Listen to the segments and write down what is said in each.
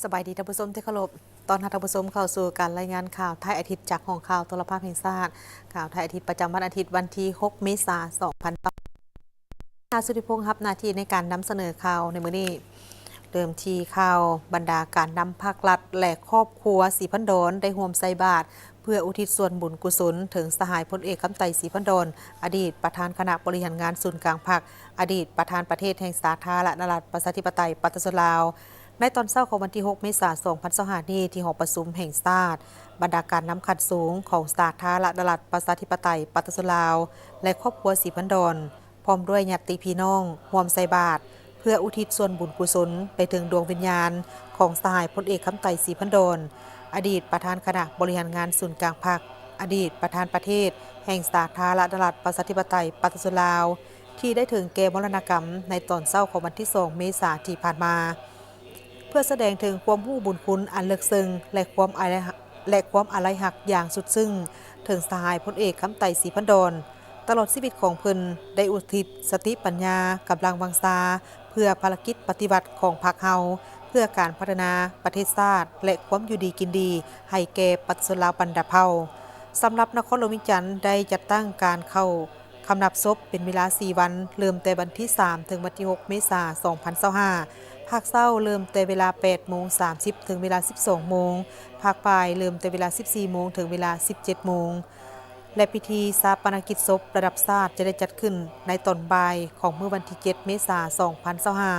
ສະບາຍດີທ່ານຜູ້ຊົມທີ່ເຄົາລົບ, ຕ້ອນຮັບທ່ານຜູ້ຊົມເຂົ້າສູ່ການລາຍງານຂ່າວທ້າຍອາທິດຈາກຫ້ອງຂ່າວໂທລະພາບແຫ່ງຊາດ. ຂ່າວທ້າຍອາທິດປະຈຳວັນອາທິດວັນທີຫົກ ເມສາ ສອງພັນ ນາງ ສຸທິພົງ ຮັບໜ້າທີ່ໃນການນຳສະເໜີຂ່າວໃນມື້ນີ້. ເລີ່ມທີ່ຂ່າວ, ບັນດາການນຳພັກລັດ ແລະ ຄອບຄົວສີພັນດອນ ໄດ້ຮ່ວມໃສ່ບາດ ເພື່ອອຸທິດສ່ວນບຸນກຸສົນເຖິງສະຫາຍພົນເອກ ຄຳໄຕ ສີພັນດອນ, ອະດີດປະທານຄະນະບໍລິຫານງານສູນກາງພັກ, ອະດີດປະທານປະເທດແຫ່ງສາທາລະນະລັດ ປະຊາທິປະໄຕ ປະຊາຊົນລາວ. ໃນຕອນເຊົ້າຂອງວັນທີຫົກ ເມສາ ສອງພັນຊາວຫ້ານີ້ ທີ່ຫໍປະຊຸມແຫ່ງຊາດ, ບັນດາການນຳຂັ້ນສູງຂອງສາທາລະນະລັດ ປະຊາທິປະໄຕ ປະຊາຊົນລາວ ແລະ ຄອບຄົວສີພັນດອນ ພ້ອມດ້ວຍຍາດຕິພີ່ນ້ອງ ຮ່ວມໃສ່ບາດ ເພື່ອອຸທິດສ່ວນບຸນກຸສົນໄປເຖິງດວງວິນຍານຂອງສະຫາຍພົນເອກ ຄຳໄຕ ສີພັນດອນ, ອະດີດປະທານຄະນະບໍລິຫານງານສູນກາງພັກ, ອະດີດປະທານປະເທດແຫ່ງສາທາລະນະລັດ ປະຊາທິປະໄຕ ປະຊາຊົນລາວ ທີ່ໄດ້ເຖິງແກ່ມໍລະນະກຳໃນຕອນເຊົ້າຂອງວັນທີສອງ ເມສາທີ່ຜ່ານມາ. ເພື່ອສະແດງເຖິງຄວາມຮູ້ບຸນຄຸນອັນເລິກເຊິ່ງ ແລະ ຄວາມອາໄລ ແລະ ຄວາມອາໄລຮັກຢ່າງສຸດຊຶ້ງເຖິງສະຫາຍພົນເອກ ຄຳໄຕ ສີພັນດອນ. ຕະຫຼອດຊີວິດຂອງເພິ່ນໄດ້ອຸທິດສະຕິປັນຍາ, ກຳລັງວັງຊາ ເພື່ອພາລະກິດປະຕິວັດຂອງພັກເຮົາ, ເພື່ອການພັດທະນາປະເທດຊາດ ແລະ ຄວາມຢູ່ດີກິນດີໃຫ້ແກ່ປະຊາຊົນລາວບັນດາເຜົ່າ. ສຳລັບນະຄອນຫຼວງວຽງຈັນໄດ້ຈັດຕັ້ງການເຂົ້າ ຄຳນັບສົບເປັນເວລາສີ່ວັນ, ເລີ່ມແຕ່ວັນທີສາມ ເຖິງວັນທີຫົກ ເມສາ ສອງພັນຊາວຫ້າ. ພາກເຊົ້າເລີ່ມແຕ່ເວລາແປດໂມງສາມສິບ ເຖິງເວລາສິບສອງໂມງ, ພາກບ່າຍເລີ່ມແຕ່ເວລາສິບສີ່ໂມງ ເຖິງເວລາສິບເຈັດໂມງ ແລະ ພິທີຊາປະນະກິດສົບລະດັບຊາດຈະໄດ້ຈັດຂຶ້ນໃນຕອນບ່າຍຂອງມື້ວັນທີເຈັດ ເມສາ ສອງພັນຊາວຫ້າ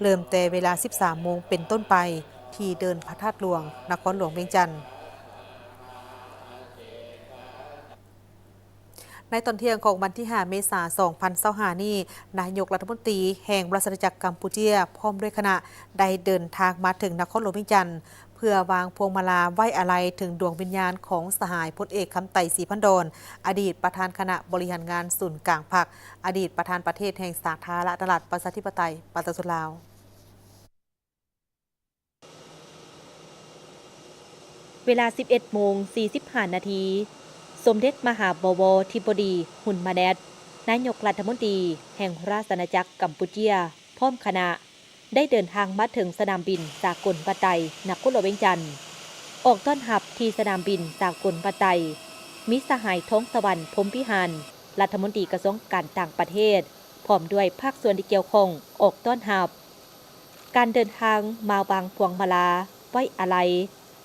ເລີ່ມແຕ່ເວລາສິບສາມໂມງເປັນຕົ້ນໄປ ທີ່ເດີ່ນພະທາດຫຼວງ ນະຄອນຫຼວງວຽງຈັນ. ໃນຕອນທ່ຽງຂອງວັນທີຫ້າ ເມສາ ສອງພັນຊາວຫ້ານີ້, ນາຍົກລັດຖະມົນຕີແຫ່ງລາຊະອານາຈັກກຳປູເຈຍ ພ້ອມດ້ວຍຄະນະ ໄດ້ເດີນທາງມາເຖິງນະຄອນຫຼວງວຽງຈັນ ເພື່ອວາງພວງມາລາໄວ້ອາໄລເຖິງດວງວິນຍານຂອງສະຫາຍພົນເອກ ຄຳໄຕ ສີພັນດອນ, ອະດີດປະທານຄະນະບໍລິຫານງານສູນກາງພັກ, ອະດີດປະທານປະເທດແຫ່ງສາທາລະນະລັດ ປະຊາທິປະໄຕ ປະຊາຊົນລາວ. ເວລາສິບເອັດໂມງສີ່ສິບຫ້ານາທີ, ສົມເດັດມະຫາບໍວໍທິບໍດີ ຮຸນມາແນດ ນາຍົກລັດຖະມົນຕີແຫ່ງລາຊະອານາຈັກກຳປູເຈຍ ພ້ອມຄະນະ ໄດ້ເດີນທາງມາເຖິງສະໜາມບິນສາກົນວັດໄຕ ນະຄອນຫຼວງວຽງຈັນ. ອອກຕ້ອນຮັບທີ່ສະໜາມບິນສາກົນວັດໄຕ ມີສະຫາຍ ທອງສະຫວັນ ພົມພິຫານ ລັດຖະມົນຕີກະຊວງການຕ່າງປະເທດ ພ້ອມດ້ວຍພາກສ່ວນທີ່ກ່ຽວຂ້ອງອອກຕ້ອນຮັບ. ການເດີນທາງມາວາງພວງມາລາໄວ້ອາໄລ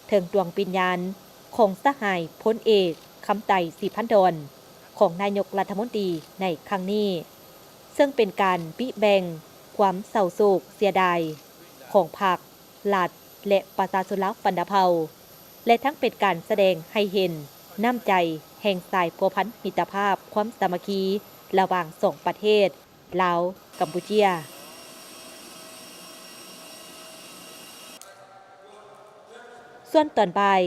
ເຖິງດວງວິນຍານຂອງສະຫາຍພົນເອກ ຄຳໄຕ ສີພັນດອນ ຂອງນາຍົກລັດຖະມົນຕີໃນຄັ້ງນີ້, ເຊິ່ງເປັນການບິແບ່ງຄວາມເສົ້າໂສກເສຍດາຍຂອງພັກ, ລັດ ແລະ ປະຊາຊົນລາວບັນດາເຜົ່າ ແລະ ທັງເປັນການສະແດງໃຫ້ເຫັນນ້ຳໃຈແຫ່ງສາຍພົວພັນມິດຕະພາບຄວາມສາມັກຄີລະຫວ່າງສອງປະເທດ ລາວ ກຳປູເຈຍ. ສ່ວນຕອນບ່າຍ,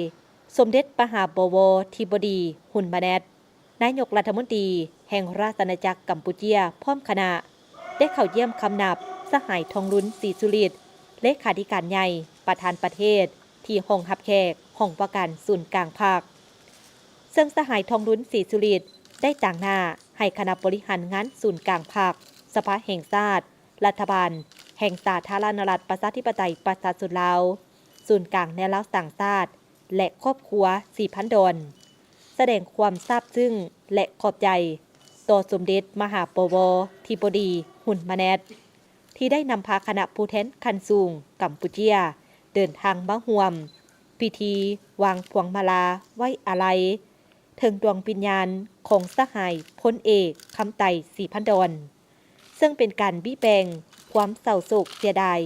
ສົມເດັດມະຫາບໍວໍທິບໍດີ ຮຸນມາແນດ ນາຍົກລັດຖະມົນຕີແຫ່ງລາຊະອານາຈັກກຳປູເຈຍ ພ້ອມຄະນະ ໄດ້ເຂົ້າຢ້ຽມຄຳນັບສະຫາຍ ທອງລຸນ ສີສຸລິດ ເລຂາທິການໃຫຍ່ ປະທານປະເທດ ທີ່ຫ້ອງຮັບແຂກ ຫ້ອງວ່າການສູນກາງພັກ, ເຊິ່ງສະຫາຍ ທອງລຸນ ສີສຸລິດ ໄດ້ຕາງໜ້າໃຫ້ຄະນະບໍລິຫານງານສູນກາງພັກ, ສະພາແຫ່ງຊາດ, ລັດຖະບານແຫ່ງສາທາລະນະລັດ ປະຊາທິປະໄຕ ປະຊາຊົນລາວ, ສູນກາງແນວລາວສ້າງຊາດ ແລະ ຄອບຄົວສີພັນດອນ ສະແດງຄວາມຊາບຊຶ້ງ ແລະ ຂອບໃຈຕໍ່ສົມເດັດມະຫາປວະທິບໍດີ ຮຸນມາແນດ ທີ່ໄດ້ນຳພາຄະນະຜູ້ແທນຂັ້ນສູງກຳປູເຈຍ ເດີນທາງມາຮ່ວມພິທີວາງພວງມາລາໄວ້ອາໄລເຖິງດວງວິນຍານຂອງສະຫາຍພົນເອກ ຄຳໄຕ ສີພັນດອນ. ເຊິ່ງເປັນການບິແບ່ງຄວາມເສົ້າໂສກເສຍດາຍ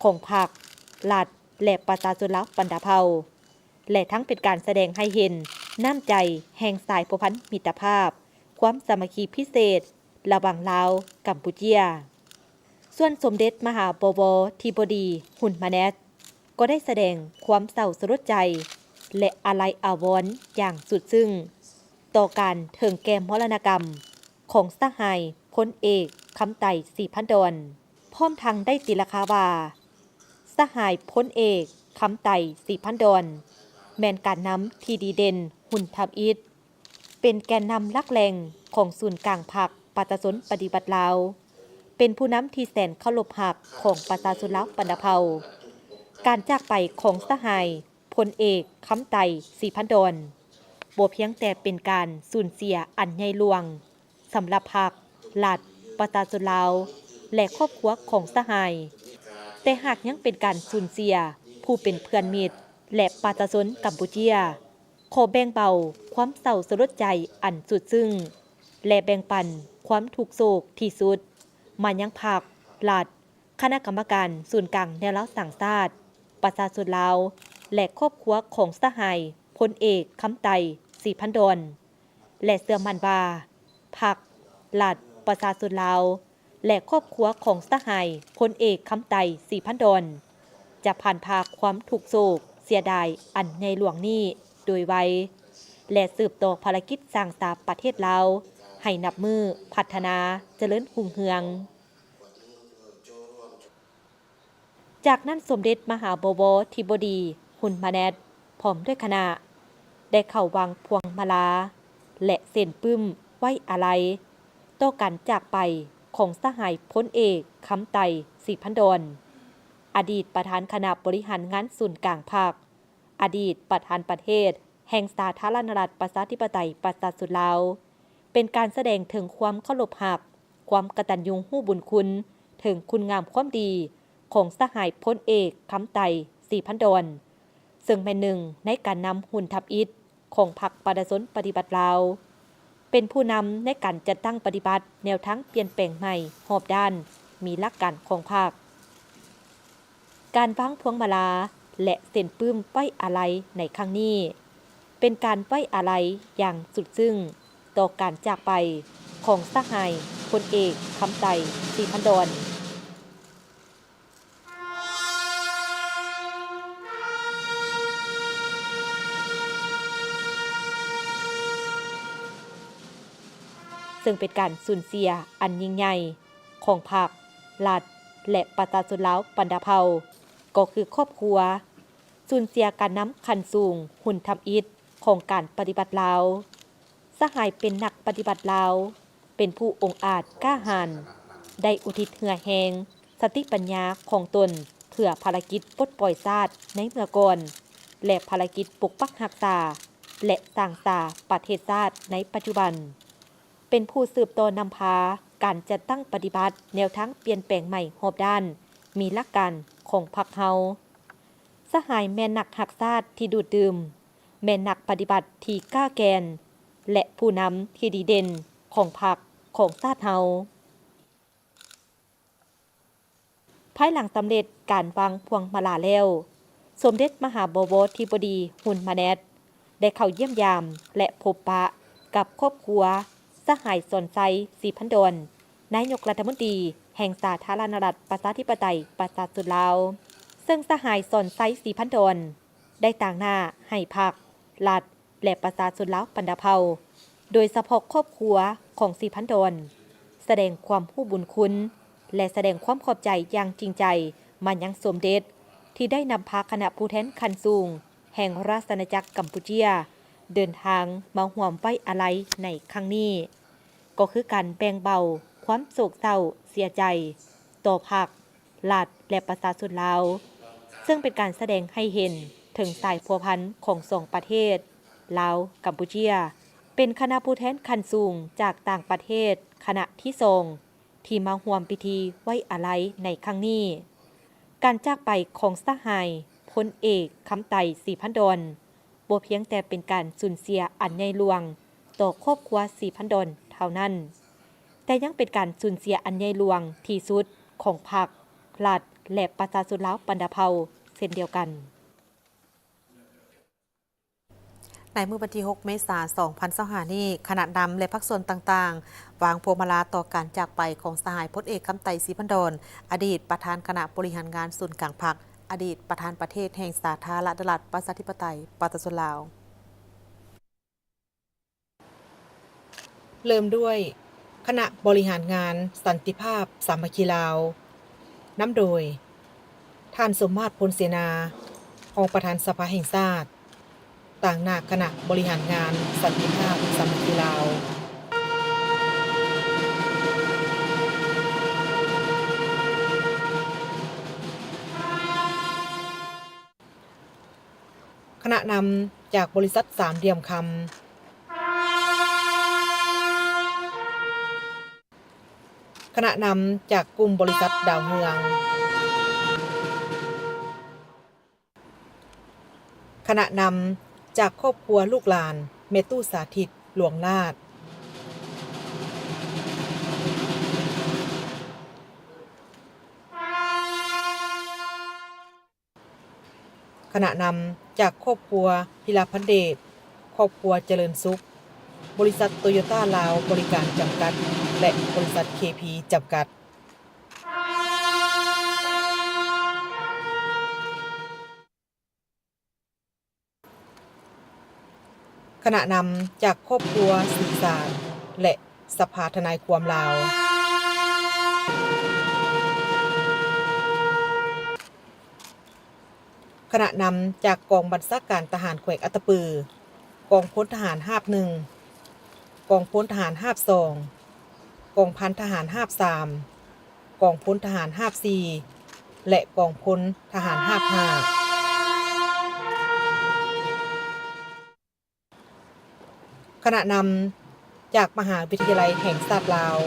ຂອງພັກ, ລັດ ແລະ ປະຊາຊົນລາວບັນດາເຜົ່າ ແລະ ທັງເປັນການສະແດງໃຫ້ເຫັນນ້ຳໃຈແຫ່ງສາຍພົວພັນມິດຕະພາບ, ຄວາມສາມັກຄີພິເສດລະຫວ່າງລາວ-ກຳປູເຈຍ. ສ່ວນສົມເດັດມະຫາປວະທິບໍດີ ຮຸນມາແນດ ກໍໄດ້ສະແດງຄວາມເສົ້າສະຫຼົດໃຈ ແລະ ອາໄລອາວອນຢ່າງສຸດຊຶ້ງຕໍ່ການເຖິງແກ່ມໍລະນະກຳ ຂອງສະຫາຍພົນເອກ ຄຳໄຕ ສີພັນດອນ, ພ້ອມທັງໄດ້ຕີລາຄາວ່າ ສະຫາຍພົນເອກ ຄຳໄຕ ສີພັນດອນ ແມ່ນການນຳທີ່ດີເດັ່ນຮຸ່ນທຳອິດ, ເປັນແກນນຳຫຼັກແຫຼ່ງຂອງສູນກາງພັກປະຊາຊົນປະຕິວັດລາວ, ເປັນຜູ້ນຳທີ່ແສນເຄົາລົບຮັກຂອງປະຊາຊົນລາວບັນດາເຜົ່າ, ການຈາກໄປຂອງສະຫາຍພົນເອກ ຄຳໄຕ ສີພັນດອນ ບໍ່ພຽງແຕ່ເປັນການສູນເສຍອັນໃຫຍ່ຫຼວງສຳລັບພັກ, ລັດ, ປະຊາຊົນລາວ ແລະ ຄອບຄົວຂອງສະຫາຍ, ແຕ່ຫາກຍັງເປັນການສູນເສຍຜູ້ເປັນເພື່ອນມິດ ແລະ ປະຊາຊົນກຳປູເຈຍ, ຂໍແບ່ງເບົາຄວາມເສົ້າສະຫຼົດໃຈອັນສຸດຊຶ້ງ ແລະ ແບ່ງປັນຄວາມທຸກໂສກທີ່ສຸດມາຍັງພັກ, ລັດ, ຄະນະກຳມະການສູນກາງແນວລາວສ້າງຊາດ, ປະຊາຊົນລາວ ແລະ ຄອບຄົວຂອງສະຫາຍພົນເອກ ຄຳໄຕ ສີພັນດອນ ແລະ ເຊື່ອໝັ້ນວ່າ ພັກ, ລັດ, ປະຊາຊົນລາວ ແລະ ຄອບຄົວຂອງສະຫາຍພົນເອກ ຄຳໄຕ ສີພັນດອນ ຈະຜ່ານຜ່າຄວາມທຸກໂສກເສຍດາຍອັນໃຫຍ່ຫຼວງນີ້ໂດຍໄວ ແລະ ສືບຕໍ່ພາລະກິດສ້າງສາປະເທດລາວໃຫ້ນັບມື້ພັດທະນາຈະເລີນຮຸ່ງເຮືອງ. ຈາກນັ້ນ ສົມເດັດມະຫາບໍວໍທິບໍດີ ຮຸນມາແນດ ພ້ອມດ້ວຍຄະນະ ໄດ້ເຂົ້າວາງພວງມາລາ ແລະ ເຊັນປຶ້ມໄວ້ອາໄລຕໍ່ການຈາກໄປຂອງສະຫາຍພົນເອກ ຄຳໄຕ ສີພັນດອນ ອະດີດປະທານຄະນະບໍລິຫານງານສູນກາງພັກ, ອະດີດປະທານປະເທດແຫ່ງສາທາລະນະລັດ ປະຊາທິປະໄຕ ປະຊາຊົນລາວ, ເປັນການສະແດງເຖິງຄວາມເຄົາລົບຮັກ, ຄວາມກະຕັນຍູຮູ້ບຸນຄຸນ ເຖິງຄຸນງາມຄວາມດີຂອງສະຫາຍພົນເອກ ຄຳໄຕ ສີພັນດອນ ເຊິ່ງແມ່ນໜຶ່ງໃນການນຳຮຸ່ນທຳອິດຂອງພັກປະຊາຊົນປະຕິວັດລາວ, ເປັນຜູ້ນຳໃນການຈັດຕັ້ງປະຕິບັດແນວທາງປ່ຽນແປງໃໝ່ຮອບດ້ານ, ມີຫຼັກການຂອງພັກ. ການວາງພວງມາລາ ແລະ ເຊັນປຶ້ມໄວ້ອາໄລໃນຄັ້ງນີ້ ເປັນການໄວ້ອາໄລຢ່າງສຸດຊຶ້ງຕໍ່ການຈາກໄປຂອງສະຫາຍພົນເອກ ຄຳໄຕ ສີພັນດອນ ເຊິ່ງເປັນການສູນເສຍອັນຍິ່ງໃຫຍ່ຂອງພັກ, ລັດ ແລະ ປະຊາຊົນລາວບັນດາເຜົ່າ ກໍຄືຄອບຄົວ, ສູນເສຍການນຳຂັ້ນສູງຮຸ່ນທຳອິດຂອງການປະຕິວັດລາວ. ສະຫາຍເປັນນັກປະຕິວັດລາວ, ເປັນຜູ້ອົງອາດກ້າຫານ, ໄດ້ອຸທິດເຫື່ອແຮງ, ສະຕິປັນຍາຂອງຕົນເພື່ອພາລະກິດປົດປ່ອຍຊາດໃນເມື່ອກ່ອນ ແລະ ພາລະກິດປົກປັກຮັກສາ ແລະ ສ້າງສາປະເທດຊາດໃນປັດຈຸບັນ, ເປັນຜູ້ສືບຕໍ່ນຳພາການຈັດຕັ້ງປະຕິບັດແນວທາງປ່ຽນແປງໃໝ່ຮອບດ້ານ, ມີຫຼັກການຂອງພັກເຮົາ. ສະຫາຍແມ່ນນັກຮັກຊາດທີ່ດູດດື່ມ, ແມ່ນນັກປະຕິວັດທີ່ກ້າແກ່ນ ແລະ ຜູ້ນຳທີ່ດີເດັ່ນຂອງພັກ, ຂອງຊາດເຮົາ. ພາຍຫຼັງສຳເລັດການວາງພວງມາລາແລ້ວ, ສົມເດັດມະຫາບໍວໍທິບໍດີຮຸນມາແນດ ໄດ້ເຂົ້າຢ້ຽມຢາມ ແລະ ພົບປະກັບຄອບຄົວສະຫາຍສອນໄຊ ສີພັນດອນ, ນາຍົກລັດຖະມົນຕີແຫ່ງສາທາລະນະລັດ ປະຊາທິປະໄຕ ປະຊາຊົນລາວ, ເຊິ່ງສະຫາຍສອນໄຊ ສີພັນດອນ ໄດ້ຕາງໜ້າໃຫ້ພັກ, ລັດ ແລະ ປະຊາຊົນລາວບັນດາເຜົ່າ, ໂດຍສະເພາະຄອບຄົວຂອງສີພັນດອນ ສະແດງຄວາມຮູ້ບຸນຄຸນ ແລະ ສະແດງຄວາມຂອບໃຈຢ່າງຈິງໃຈມາຍັງສົມເດັດ ທີ່ໄດ້ນຳພາຄະນະຜູ້ແທນຂັ້ນສູງແຫ່ງລາຊະອານາຈັກກຳປູເຈຍ ເດີນທາງມາຮ່ວມໄວ້ອາໄລໃນຄັ້ງນີ້, ກໍຄືການແບ່ງເບົາຄວາມໂສກເສົ້າເສຍໃຈຕໍ່ພັກ, ລັດ ແລະ ປະຊາຊົນລາວ, ເຊິ່ງເປັນການສະແດງໃຫ້ເຫັນເຖິງສາຍພົວພັນຂອງສອງປະເທດ ລາວ-ກຳປູເຈຍ, ເປັນຄະນະຜູ້ແທນຂັ້ນສູງຈາກຕ່າງປະເທດຄະນະທີສອງ ທີ່ມາຮ່ວມພິທີໄວ້ອາໄລໃນຄັ້ງນີ້. ການຈາກໄປຂອງສະຫາຍພົນເອກ ຄຳໄຕ ສີພັນດອນ ບໍ່ພຽງແຕ່ເປັນການສູນເສຍອັນໃຫຍ່ຫຼວງຕໍ່ຄອບຄົວສີພັນດອນເທົ່ານັ້ນ, ແຕ່ຍັງເປັນການສູນເສຍອັນໃຫຍ່ຫຼວງທີ່ສຸດຂອງພັກ, ລັດ ແລະ ປະຊາຊົນລາວບັນດາເຜົ່າເຊັ່ນດຽວກັນ. ໃນມື້ວັນທີຫົກ ເມສາ ສອງພັນຊາວຫ້ານີ້, ຄະນະນຳ ແລະ ພາກສ່ວນຕ່າງໆ ວາງພວງມາລາຕໍ່ການຈາກໄປຂອງສະຫາຍພົນເອກ ຄຳໄຕ ສີພັນດອນ, ອະດີດປະທານຄະນະບໍລິຫານງານສູນກາງພັກ, ອະດີດປະທານປະເທດແຫ່ງສາທາລະນະລັດ ປະຊາທິປະໄຕ ປະຊາຊົນລາວ. ເລີ່ມດ້ວຍຄະນະບໍລິຫານງານສັນຕິພາບສາມັກຄີລາວ, ນຳໂດຍ ທ່ານ ສົມມາດ ພົນເສນາ, ຮອງປະທານສະພາແຫ່ງຊາດ, ຕາງໜ້າຄະນະບໍລິຫານງານສັນຕິພາບສາມັກຄີລາວ. ຄະນະນຳຈາກບໍລິສັດສາມຫຼ່ຽມຄຳ. ຄະນະນຳຈາກກຸ່ມບໍລິສັດດາວເຮືອງ. ຄະນະນຳຈາກຄອບຄົວລູກຫຼານແມ່ຕູ້ສາທິດ ຫຼວງລາດ. ຄະນະນຳຈາກຄອບຄົວພິລະພັນເດດ, ຄອບຄົວຈະເລີນສຸກ, ບໍລິສັດໂຕໂຍຕ້າລາວບໍລິການຈຳກັດ ແລະ ບໍລິສັດເຄພີຈຳກັດ. ຄະນະນຳຈາກຄອບຄົວສີສານ ແລະ ສະພາທະນາຍຄວາມລາວ. ຄະນະນຳຈາກກອງບັນຊາການທະຫານແຂວງອັດຕະປື, ກອງພົນທະຫານຮາບໜຶ່ງ, ກອງພົນທະຫານຮາບສອງ, ກອງພັນທະຫານຮາບສາມ, ກອງພົນທະຫານຮາບສີ່ ແລະ ກອງພົນທະຫານຮາບຫ້າ. ຄະນະນຳຈາກມະຫາວິທະຍາໄລແຫ່ງຊາດລາວ.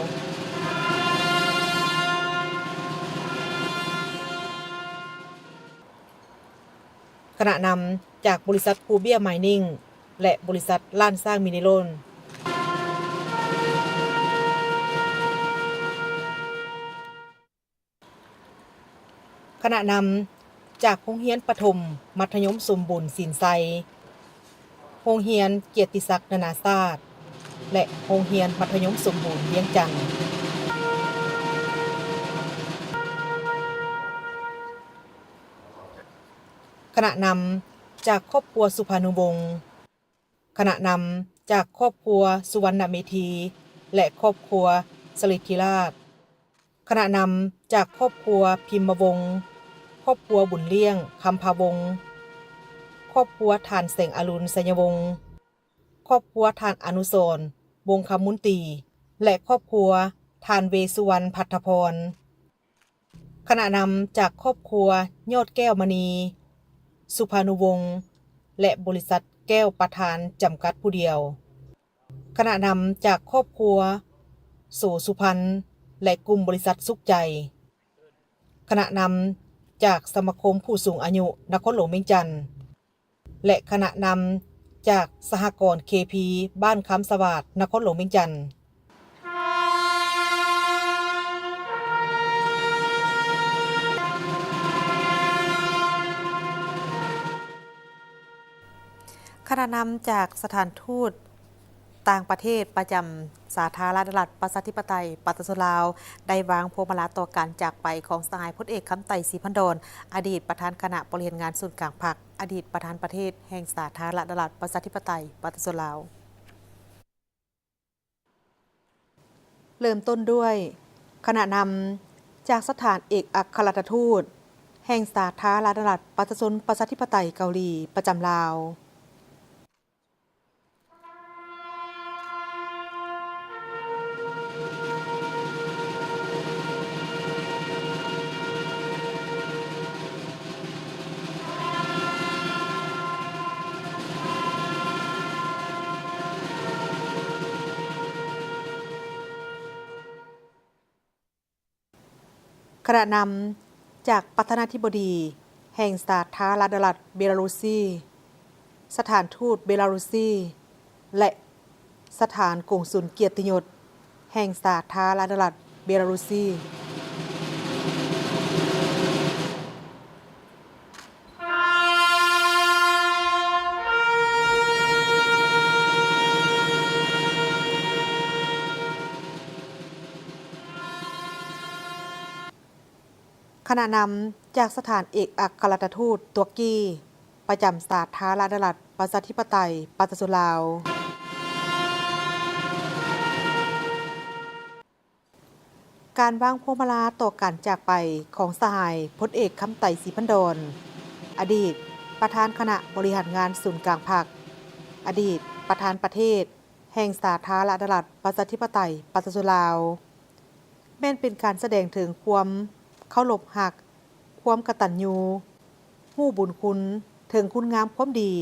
ຄະນະນຳຈາກບໍລິສັດພູເບ້ຍມາຍນິງ ແລະ ບໍລິສັດລ້ານຊ້າງມິເນຣອນ. ຄະນະນຳຈາກໂຮງຮຽນປະຖົມມັດທະຍົມສົມບູນສິນໄຊ, ໂຮງຮຽນກຽດຕິສັກນານາຊາດ ແລະ ໂຮງຮຽນມັດທະຍົມສົມບູນວຽງຈັນ. ຄະນະນຳຈາກຄອບຄົວສຸພານຸວົງ. ຄະນະນຳຈາກຄອບຄົວສຸວັນນະເມທີ ແລະ ຄອບຄົວສະລິດທິລາດ, ຄະນະນຳຈາກຄອບຄົວພິມມະວົງ, ຄອບຄົວບຸນລ້ຽງ ຄຳພາວົງ, ຄອບຄົວທ່ານແສງອະລຸນ ໄຊຍະວົງ, ຄອບຄົວທ່ານອະນຸສອນ ວົງຄຳມຸນຕີ ແລະ ຄອບຄົວທ່ານເວສຸວັນ ພັດທະພອນ. ຄະນະນຳຈາກຄອບຄົວຍອດແກ້ວມະນີ ສຸພານຸວົງ ແລະ ບໍລິສັດແກ້ວປະທານຈຳກັດຜູ້ດຽວ, ຄະນະນຳຈາກຄອບຄົວໂສສຸພັນ ແລະ ກຸ່ມບໍລິສັດສຸກໃຈ, ຄະນະນຳຈາກສະມາຄົມຜູ້ສູງອາຍຸນະຄອນຫຼວງວຽງຈັນ ແລະ ຄະນະນຳຈາກສະຫະກອນເຄພີ ບ້ານຄຳສະຫວາດ ນະຄອນຫຼວງວຽງຈັນ. ຄະນະນຳຈາກສະຖານທູດຕ່າງປະເທດປະຈຳສາທາລະນະລັດ ປະຊາທິປະໄຕ ປະຊາຊົນລາວ ໄດ້ວາງພວງມາລາຕໍ່ການຈາກໄປຂອງສະຫາຍພົນເອກ ຄຳໄຕ ສີພັນດອນ ອະດີດປະທານຄະນະບໍລິຫານງານສູນກາງພັກ, ອະດີດປະທານປະເທດແຫ່ງສາທາລະນະລັດ ປະຊາທິປະໄຕ ປະຊາຊົນລາວ. ເລີ່ມຕົ້ນດ້ວຍຄະນະນຳຈາກສະຖານເອກອັກຄະລັດຖະທູດແຫ່ງສາທາລະນະລັດ ປະຊາຊົນປະຊາທິປະໄຕເກົາຫຼີ ປະຈຳລາວ. ຄະນະນຳຈາກປະທານາທິບໍດີແຫ່ງສາທາລະນະລັດເບລາຣຸຊີ, ສະຖານທູດເບລາຣຸຊີ ແລະ ສະຖານກົງສຸນກຽດຕິຍົດແຫ່ງສາທາລະນະລັດເບລາຣຸຊີ. ຄະນະນຳຈາກສະຖານເອກອັກຄະລັດຖະທູດຕຸລະກີ ປະຈຳສາທາລະນະລັດ ປະຊາທິປະໄຕ ປະຊາຊົນລາວ. ການວາງພວງມາລາຕໍ່ການຈາກໄປຂອງສະຫາຍພົນເອກ ຄຳໄຕ ສີພັນດອນ ອະດີດປະທານຄະນະບໍລິຫານງານສູນກາງພັກ, ອະດີດປະທານປະເທດແຫ່ງສາທາລະນະລັດ ປະຊາທິປະໄຕ ປະຊາຊົນລາວ ແມ່ນເປັນການສະແດງເຖິງຄວາມເຄົາລົບຮັກ, ຄວາມກະຕັນຍູ ຮູ້ບຸນຄຸນ ເຖິງຄຸນງາມຄວາມດີ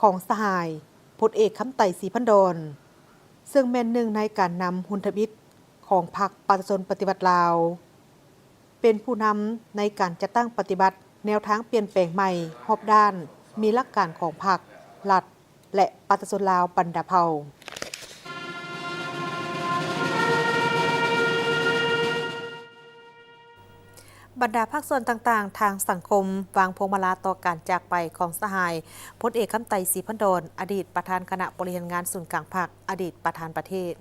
ຂອງສະຫາຍພົນເອກ ຄຳໄຕ ສີພັນດອນ ເຊິ່ງແມ່ນໜຶ່ງໃນການນຳຮຸນທຳອິດຂອງພັກປະຊາຊົນປະຕິວັດລາວ, ເປັນຜູ້ນຳໃນການຈັດຕັ້ງປະຕິບັດແນວທາງປ່ຽນແປງໃໝ່ຮອບດ້ານ, ມີຫຼັກການຂອງພັກ, ລັດ ແລະ ປະຊາຊົນລາວບັນດາເຜົ່າ. ບັນດາພາກສ່ວນຕ່າງໆທາງສັງຄົມ ວາງພວງມາລາຕໍ່ການຈາກໄປຂອງສະຫາຍພົນເອກ ຄຳໄຕ ສີພັນດອນ ອະດີດປະທານຄະນະບໍລິຫານງານສູນກາງພັກ, ອະດີດປະທານປະເທດ.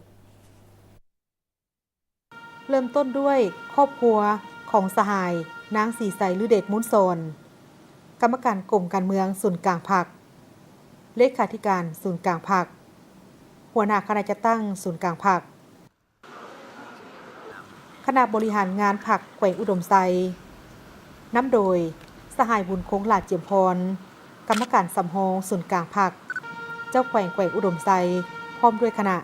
ເລີ່ມຕົ້ນດ້ວຍຄອບຄົວຂອງສະຫາຍນາງ ສີໄຊ ລືເດດມູນສອນ, ກຳມະການກົມການເມືອງສູນກາງພັກ, ເລຂາທິການສູນກາງພັກ, ຫົວໜ້າຄະນະຈັດຕັ້ງສູນກາງພັກ, ຄະນະບໍລິຫານງານພັກແຂວງອຸດົມໄຊ, ນຳໂດຍສະຫາຍ ບຸນຄົງ ຫຼ້າຈຽມພອນ, ກຳມະການສຳຮອງສູນກາງພັກ, ເຈົ້າແຂວງແຂວງອຸດົມໄຊ ພ້ອມດ້ວຍຄະນະ.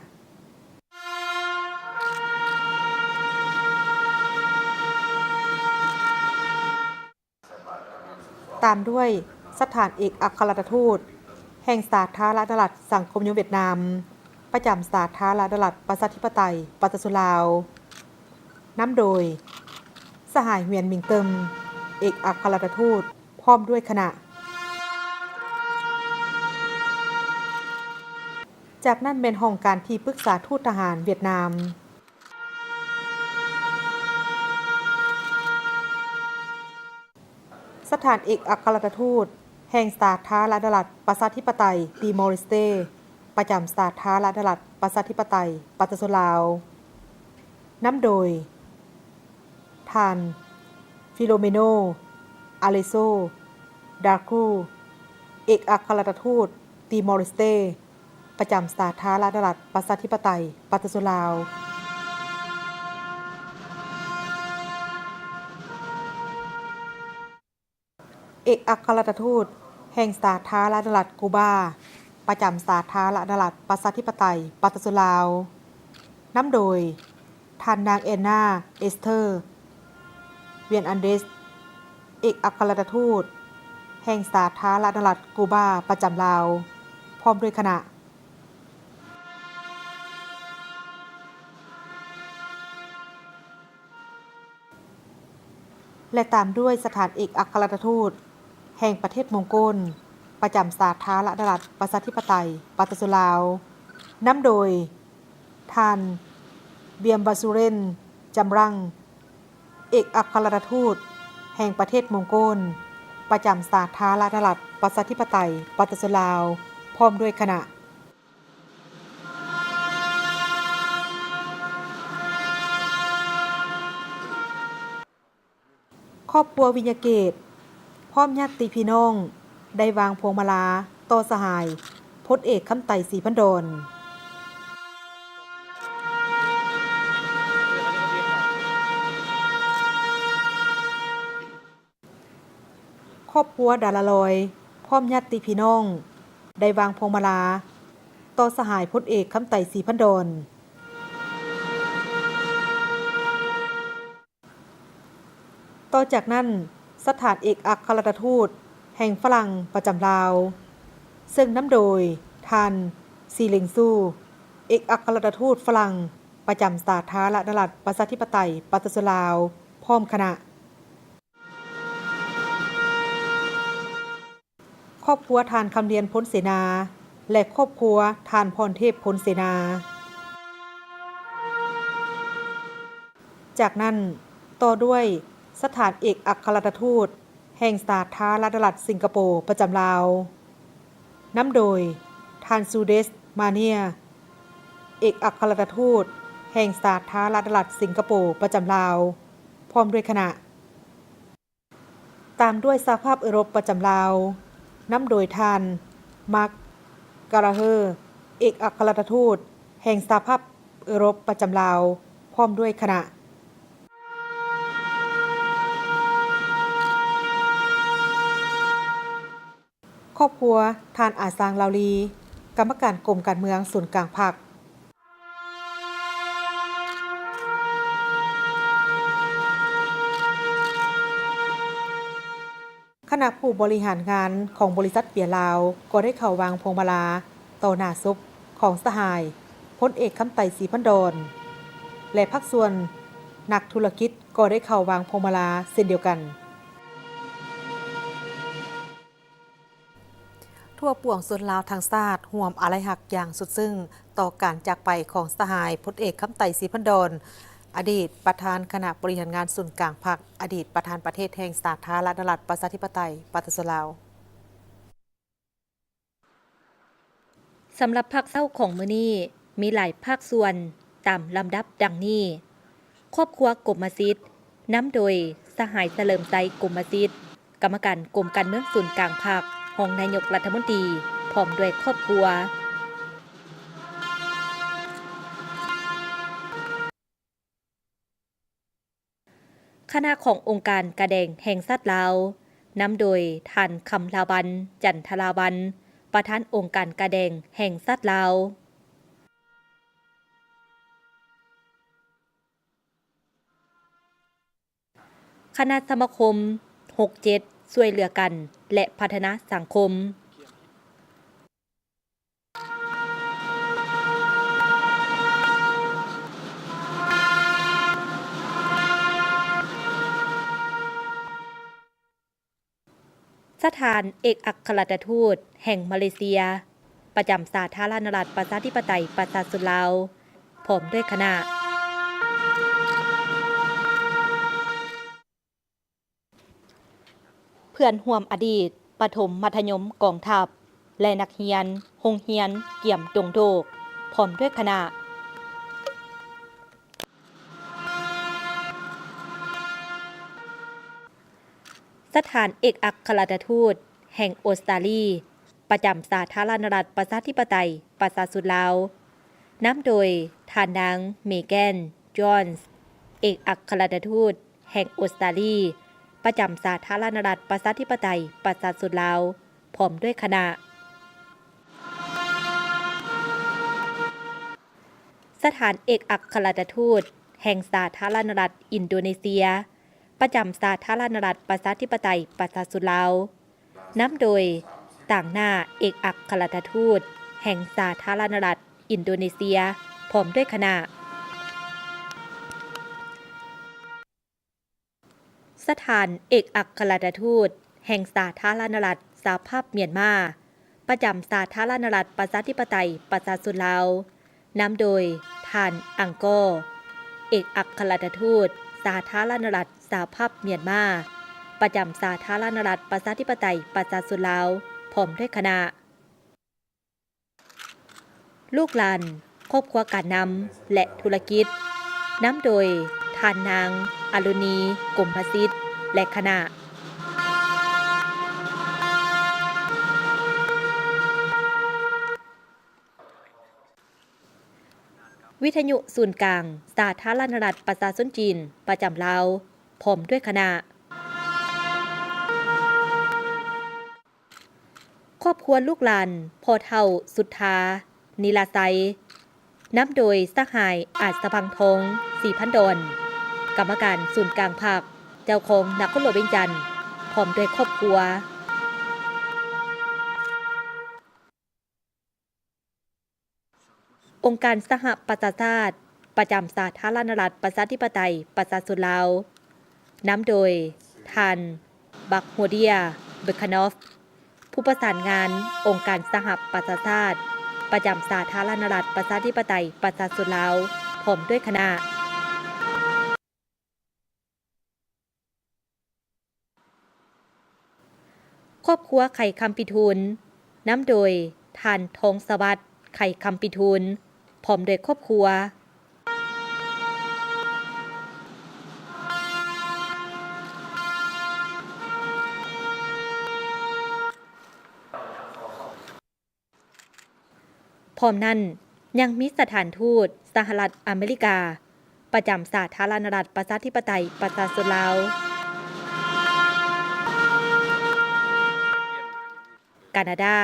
ຕາມດ້ວຍສະຖານເອກອັກຄະລັດຖະທູດແຫ່ງສາທາລະນະລັດສັງຄົມນິຍົມຫວຽດນາມ ປະຈຳສາທາລະນະລັດປະຊາທິປະໄຕປະຊາຊົນລາວ, ນຳໂດຍສະຫາຍ ຫວຽນ ມິງເຕີມ ເອກອັກຄະລັດຖະທູດ ພ້ອມດ້ວຍຄະນະ. ຈາກນັ້ນແມ່ນຫ້ອງການທີ່ປຶກສາທູດທະຫານຫວຽດນາມ. ສະຖານເອກອັກຄະລັດຖະທູດແຫ່ງສາທາລະນະລັດປະຊາທິປະໄຕຕີມໍເລສເຕ ປະຈຳສາທາລະນະລັດປະຊາທິປະໄຕປະຊາຊົນລາວ, ນຳໂດຍ ທ່ານ ຟິໂລເມໂນ ອາເລໂຊ ດາຄູ ເອກອັກຄະລັດຖະທູດຕີມໍເລສເຕ ປະຈຳສາທາລະນະລັດປະຊາທິປະໄຕປະຊາຊົນລາວ. ເອກອັກຄະລັດຖະທູດແຫ່ງສາທາລະນະລັດກູບາ ປະຈຳສາທາລະນະລັດປະຊາທິປະໄຕປະຊາຊົນລາວ, ນຳໂດຍ ທ່ານນາງ ແອນນາ ເອສເທີ ວຽນອັນເດສ ເອກອັກຄະລັດຖະທູດແຫ່ງສາທາລະນະລັດກູບາປະຈຳລາວ ພ້ອມດ້ວຍຄະນະ. ແລະ ຕາມດ້ວຍສະຖານເອກອັກຄະລັດຖະທູດແຫ່ງປະເທດມົງໂກນ ປະຈຳສາທາລະນະລັດປະຊາທິປະໄຕປະຊາຊົນລາວ, ນຳໂດຍ ທ່ານ ບຽມບາຊູເຣນ ຈຳລັງ ເອກອັກຄະລັດຖະທູດແຫ່ງປະເທດມົງໂກນ ປະຈຳສາທາລະນະລັດປະຊາທິປະໄຕປະຊາຊົນລາວ ພ້ອມດ້ວຍຄະນະ. ຄອບຄົວວິຍະເກດ ພ້ອມຍາດຕິພີ່ນ້ອງ ໄດ້ວາງພວງມາລາຕໍ່ສະຫາຍພົນເອກ ຄຳໄຕ ສີພັນດອນ. ຄອບຄົວດາລາລອຍ ພ້ອມຍາດຕິພີ່ນ້ອງ ໄດ້ວາງພວງມາລາຕໍ່ສະຫາຍພົນເອກ ຄຳໄຕ ສີພັນດອນ. ຕໍ່ຈາກນັ້ນ, ສະຖານເອກອັກຄະລັດຖະທູດແຫ່ງຝຣັ່ງປະຈຳລາວ, ເຊິ່ງນຳໂດຍທ່ານ ຊີເລັງຊູ ເອກອັກຄະລັດຖະທູດຝຣັ່ງປະຈຳສາທາລະນະລັດປະຊາທິປະໄຕປະຊາຊົນລາວ ພ້ອມຄະນະ. ຄອບຄົວທ່ານ ຄຳລຽນ ພົນເສນາ ແລະ ຄອບຄົວທ່ານ ພອນເທບ ພົນເສນາ. ຈາກນັ້ນ, ຕໍ່ດ້ວຍສະຖານເອກອັກຄະລັດຖະທູດແຫ່ງສາທາລະນະລັດສິງກະໂປປະຈຳລາວ, ນຳໂດຍທ່ານ ຊູເດສ ມາເນຍ ເອກອັກຄະລັດຖະທູດແຫ່ງສາທາລະນະລັດສິງກະໂປປະຈຳລາວ ພ້ອມດ້ວຍຄະນະ. ຕາມດ້ວຍສະຫະພາບເອີຣົບປະຈຳລາວ, ນຳໂດຍທ່ານ ມາກ ກາລາເຮີ ເອກອັກຄະລັດຖະທູດແຫ່ງສະຫະພາບເອີຣົບປະຈຳລາວ ພ້ອມດ້ວຍຄະນະ. ຄອບຄົວທ່ານ ອາຊາງ ລາວລີ, ກຳມະການກົມການເມືອງສູນກາງພັກ. ຄະນະຜູ້ບໍລິຫານງານຂອງບໍລິສັດເບຍລາວ ກໍໄດ້ເຂົ້າວາງພວງມາລາຕໍ່ໜ້າສົບຂອງສະຫາຍພົນເອກ ຄຳໄຕ ສີພັນດອນ ແລະ ພາກສ່ວນນັກທຸລະກິດກໍໄດ້ເຂົ້າວາງພວງມາລາເຊັ່ນດຽວກັນ. ທົ່ວປວງຊົນລາວທັງຊາດຮ່ວມອາໄລຮັກຢ່າງສຸດຊຶ້ງຕໍ່ການຈາກໄປຂອງສະຫາຍພົນເອກ ຄຳໄຕ ສີພັນດອນ ອະດີດປະທານຄະນະບໍລິຫານງານສູນກາງພັກ, ອະດີດປະທານປະເທດແຫ່ງສາທາລະນະລັດປະຊາທິປະໄຕປະຊາຊົນລາວ. ສຳລັບພາກເຊົ້າຂອງມື້ນີ້ ມີຫຼາຍພາກສ່ວນຕາມລຳດັບດັ່ງນີ້: ຄອບຄົວກົມມະສິດ ນຳໂດຍສະຫາຍ ສະເຫຼີມໄຊ ກົມມະສິດ ກຳມະການກົມການເມືອງສູນກາງພັກ, ຮອງນາຍົກລັດຖະມົນຕີ ພ້ອມດ້ວຍຄອບຄົວ. ຄະນະຂອງອົງການກາແດງແຫ່ງຊາດລາວ ນຳໂດຍທ່ານ ຄຳລາວັນ ຈັນທະລາວັນ ປະທານອົງການກາແດງແຫ່ງຊາດລາວ. ຄະນະສະມາຄົມ ຫົກເຈັດ ຊ່ວຍເຫຼືອກັນ ແລະ ພັດທະນາສັງຄົມ. ສະຖານເອກອັກຄະລັດຖະທູດແຫ່ງມາເລເຊຍ ປະຈຳສາທາລະນະລັດປະຊາທິປະໄຕປະຊາຊົນລາວ ພ້ອມດ້ວຍຄະນະ. ເພື່ອນຮ່ວມອະດີດປະຖົມມັດທະຍົມກອງທັບ ແລະ ນັກຮຽນໂຮງຮຽນກຽມດົງໂດກ ພ້ອມດ້ວຍຄະນະ. ສະຖານເອກອັກຄະລັດຖະທູດແຫ່ງອົດສະຕາລີ ປະຈຳສາທາລະນະລັດປະຊາທິປະໄຕປະຊາຊົນລາວ ນຳໂດຍທ່ານນາງ ເມແກນ ຈອນສ໌ ເອກອັກຄະລັດຖະທູດແຫ່ງອົດສະຕາລີ ປະຈຳສາທາລະນະລັດປະຊາທິປະໄຕປະຊາຊົນລາວ ພ້ອມດ້ວຍຄະນະ. ສະຖານເອກອັກຄະລັດຖະທູດແຫ່ງສາທາລະນະລັດອິນໂດເນເຊຍ ປະຈຳສາທາລະນະລັດປະຊາທິປະໄຕປະຊາຊົນລາວ ນຳໂດຍຕາງໜ້າເອກອັກຄະລັດຖະທູດແຫ່ງສາທາລະນະລັດອິນໂດເນເຊຍ ພ້ອມດ້ວຍຄະນະ. ສະຖານເອກອັກຄະລັດຖະທູດແຫ່ງສາທາລະນະລັດສະຫະພາບມຽນມາ ປະຈຳສາທາລະນະລັດປະຊາທິປະໄຕປະຊາຊົນລາວ ນຳໂດຍທ່ານ ອັງກໍ ເອກອັກຄະລັດຖະທູດສາທາລະນະລັດສະຫະພາບມຽນມາ ປະຈຳສາທາລະນະລັດປະຊາທິປະໄຕປະຊາຊົນລາວ ພ້ອມດ້ວຍຄະນະ. ລູກຫຼານ, ຄອບຄົວການນຳ ແລະ ທຸລະກິດ ນຳໂດຍທ່ານນາງ ອາລຸນີ ກົມມະສິດ ແລະ ຄະນະ. ວິທະຍຸສູນກາງສາທາລະນະລັດປະຊາຊົນຈີນ ປະຈຳລາວ ພ້ອມດ້ວຍຄະນະ. ຄອບຄົວລູກຫຼານພໍ່ເຖົ້າສຸດທາ ນິລາໄຊ ນຳໂດຍສະຫາຍ ອາດສະພັງທອງ ສີພັນດອນ ກຳມະການສູນກາງພັກ, ເຈົ້າຄອງນະຄອນຫຼວງວຽງຈັນ ພ້ອມດ້ວຍຄອບຄົວ. ອົງການສະຫະປະຊາຊາດ ປະຈຳສາທາລະນະລັດປະຊາທິປະໄຕປະຊາຊົນລາວ ນຳໂດຍທ່ານ ບັກໂຮເດຽ ເບຄານອຟ ຜູ້ປະສານງານອົງການສະຫະປະຊາຊາດ ປະຈຳສາທາລະນະລັດປະຊາທິປະໄຕປະຊາຊົນລາວ ພ້ອມດ້ວຍຄະນະ. ຄອບຄົວໄຂຄຳພິທູນ ນຳໂດຍທ່ານ ທອງສະຫວັດ ໄຂຄຳພິທູນ ພ້ອມດ້ວຍຄອບຄົວ. ພ້ອມນັ້ນ, ຍັງມີສະຖານທູດສະຫະລັດອາເມລິກາ ປະຈຳສາທາລະນະລັດປະຊາທິປະໄຕປະຊາຊົນລາວ, ການາດາ,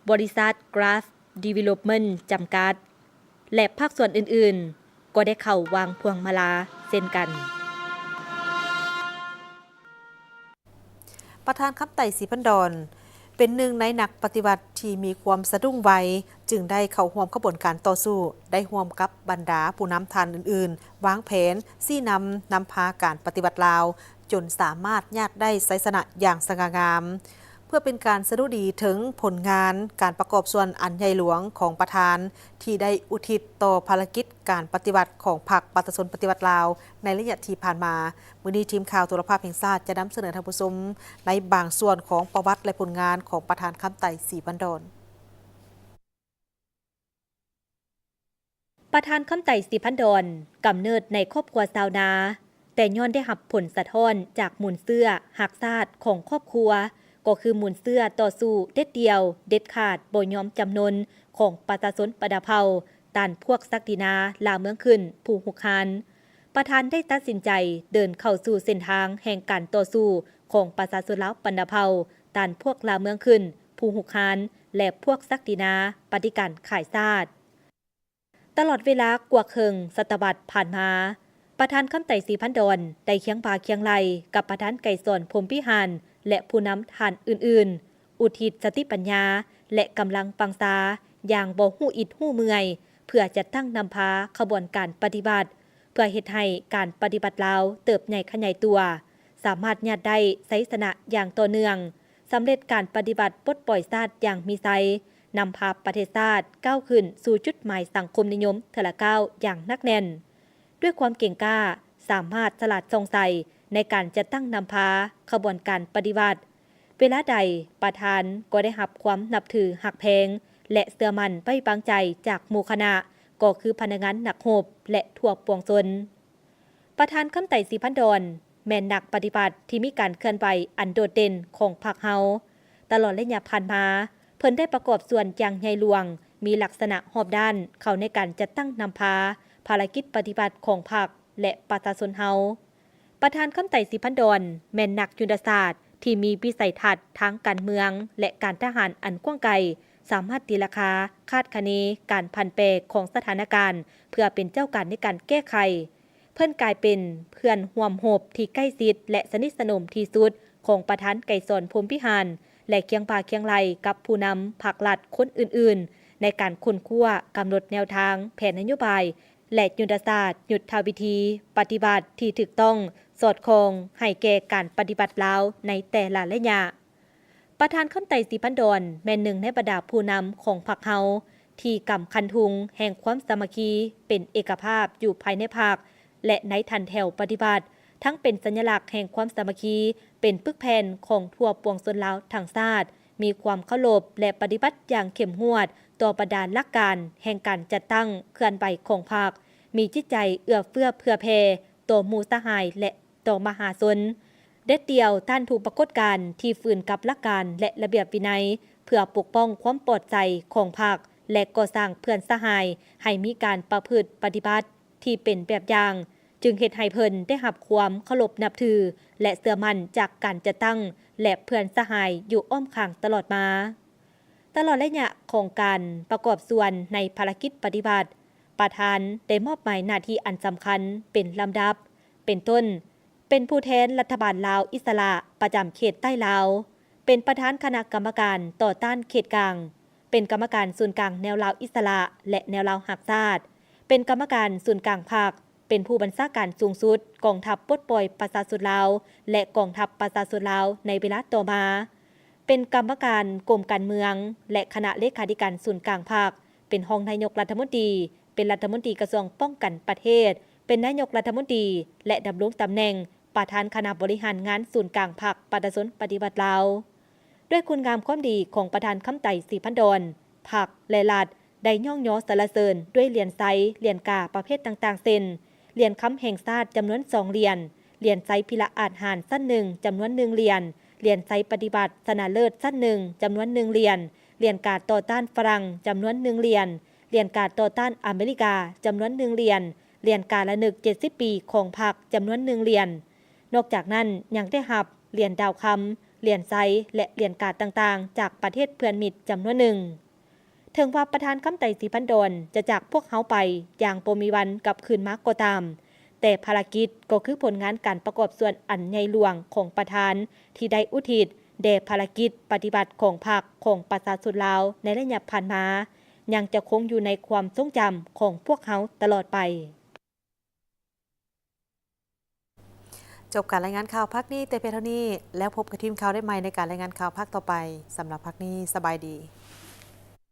ບໍລິສັດ Graph Development ຈຳກັດ ແລະ ພາກສ່ວນອື່ນ ກໍໄດ້ເຂົ້າວາງພວງມາລາເຊັ່ນກັນ. ປະທານຄຳໄຕ ສີພັນດອນ ເປັນໜຶ່ງໃນນັກປະຕິວັດທີ່ມີຄວາມສະດຸ້ງໄວ, ຈຶ່ງໄດ້ເຂົ້າຮ່ວມຂະບວນການຕໍ່ສູ້, ໄດ້ຮ່ວມກັບບັນດາຜູ້ນຳທ່ານອື່ນໆ ວາງແຜນ, ຊີ້ນຳ, ນຳພາການປະຕິວັດລາວ ຈົນສາມາດຍາດໄດ້ໄຊຊະນະຢ່າງສະຫງ່າງາມ. ເພື່ອເປັນການສະດຸດີເຖິງຜົນງານການປະກອບສ່ວນອັນໃຫຍ່ຫຼວງຂອງປະທານ ທີ່ໄດ້ອຸທິດຕໍ່ພາລະກິດການປະຕິວັດຂອງພັກປະຊາຊົນປະຕິວັດລາວໃນໄລຍະທີ່ຜ່ານມາ, ມື້ນີ້ທີມຂ່າວໂທລະພາບແຫ່ງຊາດຈະນຳສະເໜີທ່ານຜູ້ຊົມໃນບາງສ່ວນຂອງປະຫວັດ ແລະ ຜົນງານຂອງປະທານຄຳໄຕ ສີພັນດອນ. ປະທານຄຳໄຕ ສີພັນດອນ ກຳເນີດໃນຄອບຄົວຊາວນາ, ແຕ່ຍ້ອນໄດ້ຮັບຜົນສະທ້ອນຈາກມູນເຊື້ອຮັກຊາດຂອງຄອບຄົວ, ກໍຄືມູນເຊື້ອຕໍ່ສູ້ເດັດດ່ຽວ, ເດັດຂາດ, ບໍ່ຍອມຈຳນົນຂອງປະຊາຊົນບັນດາເຜົ່າ ຕ້ານພວກສັກດິນາລ່າເມືອງຂຶ້ນຜູ້ຮຸກຮານ. ປະທານໄດ້ຕັດສິນໃຈເດີນເຂົ້າສູ່ເສັ້ນທາງແຫ່ງການຕໍ່ສູ້ຂອງປະຊາຊົນລາວບັນດາເຜົ່າ ຕ້ານພວກລ່າເມືອງຂຶ້ນຜູ້ຮຸກຮານ ແລະ ພວກສັກດິນາປະຕິການຂາຍຊາດ. ຕະຫຼອດເວລາກວ່າເຄິ່ງສະຕະວັດຜ່ານມາ, ປະທານຄຳໄຕ ສີພັນດອນ ໄດ້ຄຽງບ່າຄຽງໄຫຼ່ກັບປະທານໄກສອນ ພົມພິຫານ ແລະ ຜູ້ນຳທ່ານອື່ນໆ ອຸທິດສະຕິປັນຍາ ແລະ ກຳລັງວັງຊາຢ່າງບໍ່ຮູ້ອິດຮູ້ເມື່ອຍ ເພື່ອຈັດຕັ້ງນຳພາຂະບວນການປະຕິວັດ ເພື່ອເຮັດໃຫ້ການປະຕິວັດລາວເຕີບໃຫຍ່ຂະຫຍາຍຕົວ, ສາມາດຍາດໄດ້ໄຊຊະນະຢ່າງຕໍ່ເນື່ອງ, ສຳເລັດການປະຕິວັດປົດປ່ອຍຊາດຢ່າງມີໄຊ, ນຳພາປະເທດຊາດກ້າວຂຶ້ນສູ່ຈຸດໝາຍສັງຄົມນິຍົມເທື່ອລະກ້າວຢ່າງໜັກແໜ້ນ. ດ້ວຍຄວາມເກັ່ງກ້າ, ສາມາດສະຫຼາດສ່ອງໃສໃນການຈັດຕັ້ງນຳພາຂະບວນການປະຕິວັດ. ເວລາໃດປະທານກໍໄດ້ຮັບຄວາມນັບຖືຮັກແພງ ແລະ ເຊື່ອໝັ້ນໄວ້ວາງໃຈຈາກໝູ່ຄະນະ, ກໍຄືພະນັກງານນັກຮົບ ແລະ ທົ່ວປວງຊົນ. ປະທານຄຳໄຕ ສີພັນດອນ ແມ່ນນັກປະຕິວັດທີ່ມີການເຄື່ອນໄຫວອັນໂດດເດັ່ນຂອງພັກເຮົາ. ຕະຫຼອດໄລຍະຜ່ານມາ, ເພິ່ນໄດ້ປະກອບສ່ວນຢ່າງໃຫຍ່ຫຼວງ, ມີລັກສະນະຮອບດ້ານເຂົ້າໃນການຈັດຕັ້ງນຳພາພາລະກິດປະຕິວັດຂອງພັກ ແລະ ປະຊາຊົນເຮົາ. ປະທານຄຳໄຕ ສີພັນດອນ ແມ່ນນັກຍຸດທະສາດທີ່ມີວິໄສທັດທາງການເມືອງ ແລະ ການທະຫານອັນກວ້າງໄກ, ສາມາດຕີລາຄາ, ຄາດຄະເນການຜັນແປຂອງສະຖານະການ ເພື່ອເປັນເຈົ້າການໃນການແກ້ໄຂ. ເພິ່ນກາຍເປັນເພື່ອນຮ່ວມຮົບທີ່ໃກ້ຊິດ ແລະ ສະໜິດສະໜົມທີ່ສຸດຂອງປະທານໄກສອນ ພົມພິຫານ ແລະ ຄຽງບ່າຄຽງໄຫຼ່ກັບຜູ້ນຳພັກລັດຄົນອື່ນໆ ໃນການຄົ້ນຄວ້າ, ກຳນົດແນວທາງ, ແຜນນະໂຍບາຍ ແລະ ຍຸດທະສາດ, ຍຸດທະວິທີປະຕິບັດທີ່ຖືກຕ້ອງ, ສອດຄ່ອງໃຫ້ແກ່ການປະຕິວັດລາວໃນແຕ່ລະໄລຍະ. ປະທານຄຳໄຕ ສີພັນດອນ ແມ່ນໜຶ່ງໃນບັນດາຜູ້ນຳຂອງພັກເຮົາ ທີ່ກຳຄັນທຸງແຫ່ງຄວາມສາມັກຄີເປັນເອກະພາບຢູ່ພາຍໃນພັກ ແລະ ໃນຖັນແຖວປະຕິວັດ, ທັງເປັນສັນຍະລັກແຫ່ງຄວາມສາມັກຄີ, ເປັນປຶກແຜ່ນຂອງທົ່ວປວງຊົນລາວທັງຊາດ, ມີຄວາມເຄົາລົບ ແລະ ປະຕິບັດຢ່າງເຂັ້ມງວດຕໍ່ບັນດາຫຼັກການແຫ່ງການຈັດຕັ້ງເຄື່ອນໄຫວຂອງພັກ, ມີຈິດໃຈເອື້ອເຟື້ອເຜື່ອແຜ່ຕໍ່ໝູ່ສະຫາຍ ແລະ ຕໍ່ມະຫາຊົນ. ເດັດດ່ຽວຕ້ານທຸກປາກົດການທີ່ຝືນກັບຫຼັກການ ແລະ ລະບຽບວິໄນ ເພື່ອປົກປ້ອງຄວາມປອດໃສຂອງພັກ ແລະ ກໍ່ສ້າງເພື່ອນສະຫາຍໃຫ້ມີການປະພຶດປະຕິບັດທີ່ເປັນແບບຢ່າງ, ຈຶ່ງເຮັດໃຫ້ເພິ່ນໄດ້ຮັບຄວາມເຄົາລົບນັບຖື ແລະ ເຊື່ອໝັ້ນຈາກການຈັດຕັ້ງ ແລະ ເພື່ອນສະຫາຍຢູ່ອ້ອມຂ້າງຕະຫຼອດມາ. ຕະຫຼອດໄລຍະຂອງການປະກອບສ່ວນໃນພາລະກິດປະຕິວັດ, ປະທານໄດ້ມອບໝາຍໜ້າທີ່ອັນສຳຄັນເປັນລຳດັບ, ເປັນຕົ້ນ, ເປັນຜູ້ແທນລັດຖະບານລາວອິດສະຫຼະປະຈຳເຂດໃຕ້ລາວ, ເປັນປະທານຄະນະກຳມະການຕໍ່ຕ້ານເຂດກາງ, ເປັນກຳມະການສູນກາງແນວລາວອິດສະຫຼະ ແລະ ແນວລາວຮັກຊາດ, ເປັນກຳມະການສູນກາງພັກ, ເປັນຜູ້ບັນຊາການສູງສຸດກອງທັບປົດປ່ອຍປະຊາຊົນລາວ ແລະ ກອງທັບປະຊາຊົນລາວໃນເວລາຕໍ່ມາ, ເປັນກຳມະການກົມການເມືອງ ແລະ ຄະນະເລຂາທິການສູນກາງພັກ, ເປັນຮອງນາຍົກລັດຖະມົນຕີ, ເປັນລັດຖະມົນຕີກະຊວງປ້ອງກັນປະເທດ, ເປັນນາຍົກລັດຖະມົນຕີ ແລະ ດຳລົງຕຳແໜ່ງປະທານຄະນະບໍລິຫານງານສູນກາງພັກປະຊາຊົນປະຕິວັດລາວ. ດ້ວຍຄຸນງາມຄວາມດີຂອງປະທານຄຳໄຕ ສີພັນດອນ, ພັກ ແລະ ລັດ ໄດ້ຍ້ອງຍໍສັນລະເສີນດ້ວຍຫຼຽນໄຊ, ຫຼຽນກາປະເພດຕ່າງໆ ເຊັ່ນ ຫຼຽນຄຳແຫ່ງຊາດຈຳນວນສອງຫຼຽນ, ຫຼຽນໄຊພິລະອາດຫານຊັ້ນໜຶ່ງຈຳນວນໜຶ່ງຫຼຽນ, ຫຼຽນໄຊປະຕິວັດຊະນະເລີດຊັ້ນໜຶ່ງຈຳນວນໜຶ່ງຫຼຽນ, ຫຼຽນກາຕໍ່ຕ້ານຝຣັ່ງຈຳນວນໜຶ່ງຫຼຽນ, ຫຼຽນກາຕໍ່ຕ້ານອາເມລິກາຈຳນວນໜຶ່ງຫຼຽນ, ຫຼຽນກາລະນຶກເຈັດສິບປີຂອງພັກຈຳນວນໜຶ່ງຫຼຽນ. ນອກຈາກນັ້ນຍັງໄດ້ຮັບຫຼຽນດາວຄຳ, ຫຼຽນໄຊ ແລະ ຫຼຽນກາຕ່າງໆ ຈາກປະເທດເພື່ອນມິດຈຳນວນໜຶ່ງ. ເຖິງວ່າປະທານຄຳໄຕ ສີພັນດອນ ຈະຈາກພວກເຮົາໄປຢ່າງບໍ່ມີວັນກັບຄືນມາກໍຕາມ, ແຕ່ພາລະກິດກໍຄືຜົນງານການປະກອບສ່ວນອັນໃຫຍ່ຫຼວງຂອງປະທານ ທີ່ໄດ້ອຸທິດແດ່ພາລະກິດປະຕິວັດຂອງພັກ ຂອງປະຊາຊົນລາວໃນໄລຍະຜ່ານມາ ຍັງຈະຄົງຢູ່ໃນຄວາມຊົງຈຳຂອງພວກເຮົາຕະຫຼອດໄປ. ຈົບການລາຍງານຂ່າວພາກນີ້ແຕ່ພຽງເທົ່ານີ້, ແລ້ວພົບກັບທີມຂ່າວໄດ້ໃໝ່ໃນການລາຍງານຂ່າວພາກຕໍ່ໄປ. ສຳລັບພາກນີ້ ສະບາຍດີ.